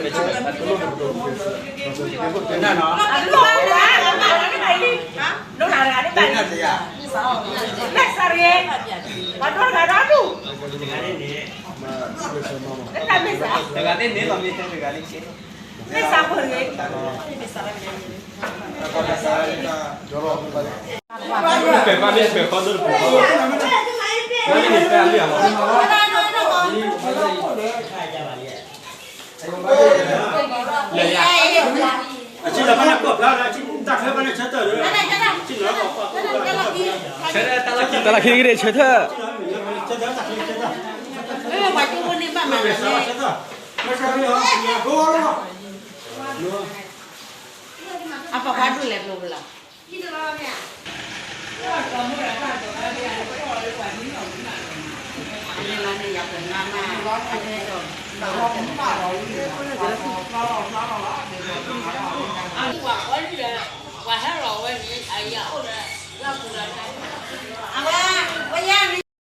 အတလိၣ်ဘၣ်လၢအဘၣ်လီၤန့ၣ်ဘၣ်လံ, လိၣ်လၢတဂၤန့ၣ်ဘၣ်လံ, မ့ၢ်စးရ့, ပှၤဒီတဂၤဒီဒူၣ်, တဂၤန့ၣ်န့ၣ်လီၤမ့ၢ်တဂၤန့ၣ်က့, မ့ၢ်စးဖိတဂၤ, ပဲာ်ဘၣ်မ့ၢ်ပဲာ်ခီဒိၣ်တပူၤ, မ့ၢ်န့ၣ်ပဲာ်အလံၣ်အလီၢ် တၢ်လီၢ်ခံက့ၤဆၢထၢၣ်, ပှၤကၠိဖိန့ၢ်ဘၣ်မးလီၤ, အပှၤဖးဒိၣ်လဲၣ်ဘျိဘျီ, ပှၤဟဲလီၤဝဲန့ၣ် အဝဲ, ဝဲယါန့ၣ်